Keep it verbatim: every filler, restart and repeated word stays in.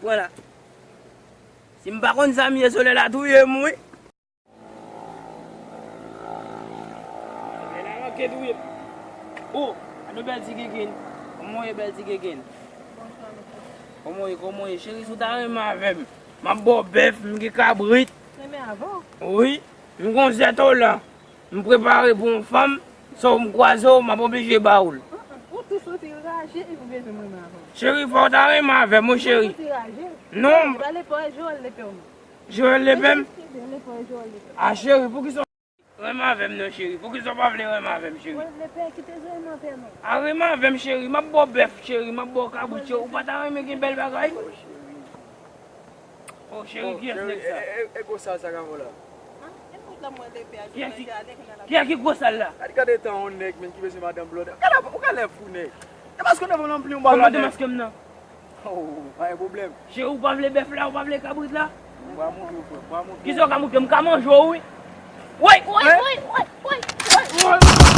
Pran la. Si m pa konn sa m ye, solèy la touye m, wi. Solèy la manke touye m. O, gade bèl ti gigin. Kòman w ye, bèl ti gigin? Kòman w ye, kòman w ye? Cheri, si w ta renmen avè m, m ap ba w bèf, m gen kabrit. Renmen avè w? Wi, m gon zèto la. M prepare pou yon fanm, sa w m kwaze w, m ap oblije ba ou l. Ou tou soti raje epi w bezwen m renmen avè w. Cheri, fò w ta renmen avè m, wi, cheri. Ou soti raje? Non. Ba lepè Joel lepè w non. Joel lepè m? Lepè Joel lepè. A, cheri, poukisa w renmen avè m non, cheri? Poukisa w pa vle renmen avè m, cheri? Joel lepè, kite Joel nan pè non. A, renmen avè m, cheri, m ap ba w bèf, cheri, m ap ba w kabrit, cheri. Ou pa ta renmen gen bèl bagay? O, cheri, kiyès nèg sa? E, e, e gwo sal sa k avè w la? Kiyès ki, kiyès ki gwo sal la? Gad, gad eta yon nèg, menm, ki bezwen madanm blòdè. Gad, ou ka lè fou, nèg. E maske w devan m lan, m pli yon bal la, nèg. Kòman te maske m nan? O, pa gen pwoblèm. Cheri, ou pa vle bèf la, ou pa vle kabrit la? M pral montre w, frè, m pral montre w. Kisa w ka montre m? M ka manje w, wi. Woy, woy, woy, woy, woy, woy.